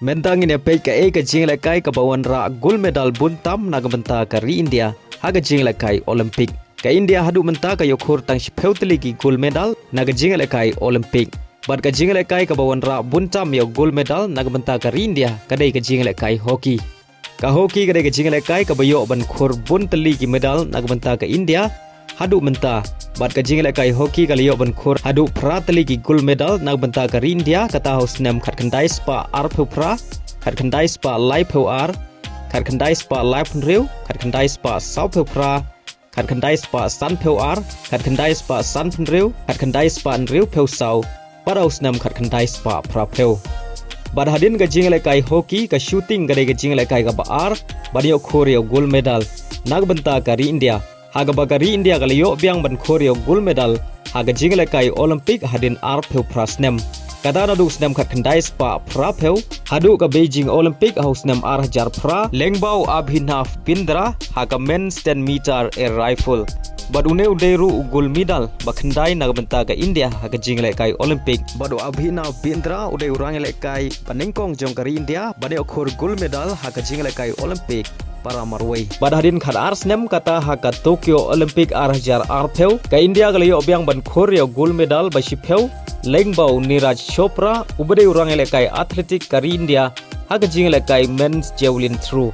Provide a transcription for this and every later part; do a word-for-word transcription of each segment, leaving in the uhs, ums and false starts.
Mynta ngin ïa peit kaei ka jingïalehkai kaba wanrah gold medal bun tam na ka bynta ka ri India ha ka jingïalehkai Olympic. Ka India haduh mynta ka ïoh khur tang shiphew tylli ki gold medal na ka jingïalehkai Olympic. Bad ka jingïalehkai kaba wanrah bun tam ïa u gold medal na ka bynta ka ri India ka dei ka jingïalehkai hockey. Ka hockey ka dei ka jingïalehkai kaba ïoh ban khur bun tylli ki medal na ka bynta ka India haduh mynta. Bad ka jingïalehkai hockey ka la ïoh ban khur haduh phra tylli ki gold medal na ka bynta ka ri India, kata ha u snem khatkhyndai spah arphew phra, khatkhyndai spah laiphew ar, khatkhyndai spah laiphew hynriew, khatkhyndai spah sawphew phra, khatkhyndai spah sanphew ar, khatkhyndai spah sanphew hynriew, khatkhyndai spah hynriewphew saw, bad ha u snem khatkhyndai spah phraphew. Bad hadien ka jingïalehkai hockey, ka shooting ka dei ka jingïalehkai kaba ar ban ïoh khur ïa u gold medal na ka bynta ka ri India, ha kaba ka ri India ka la ïoh biang ban khur ïa u gold medal ha ka jingïalehkai Olympic hadien arphew phra snem. Kata naduh u snem khatkhyndai spah phraphew haduh ka Beijing Olympic ha u snem ar hajar phra, lyngba u Abhinav Bindra ha ka men's ten meter air rifle. Bad une u dei ruh u gold medal ba khyndai na ka bynta ka India ha ka jingïalehkai Olympic. Bad u Abhinav Bindra u dei u nongïalehkai ba nyngkong jong ka ri India ban ïoh khur gold medal ha ka jingïalehkai Olympic para marwei. Bad hadien khatar snem, kata ha ka Tokyo Olympic ar hajar arphew, ka India ka la ïoh biang ban khur ïa u gold medal ba shiphew lyngba u Neeraj Chopra, uba dei u nongïalehkai athletic ka ri India ha ka jingïalehkai men's javelin throw.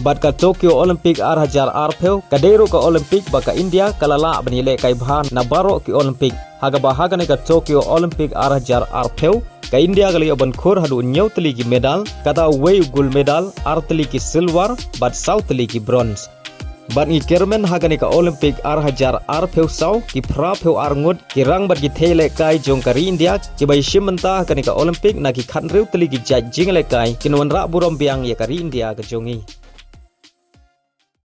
Bad ka Tokyo Olympic ar hajar arphew ka dei ruh ka Olympic ba ka India ka la lah ban ïalehkai bha na baroh ki Olympic, ha kaba ha kane ka Tokyo Olympic ar hajar arphew ka India ka la ïoh ban khur haduh hynñiew tylli ki medal, kata uwei u gold medal, ar tylli ki silver bad saw tylli ki bronze. Bad ngi kyrmen ha kane ka Olympic ar hajar arphew saw, ki phraphew ar ngut ki rang bad ki thei ïalehkai jong ka ri India kiba ïashim bynta ha kane ka Olympic na ki khathynriew tylli ki jait jingïalehkai kin wanrah burom biang ïa ka ri India ka jong ngi.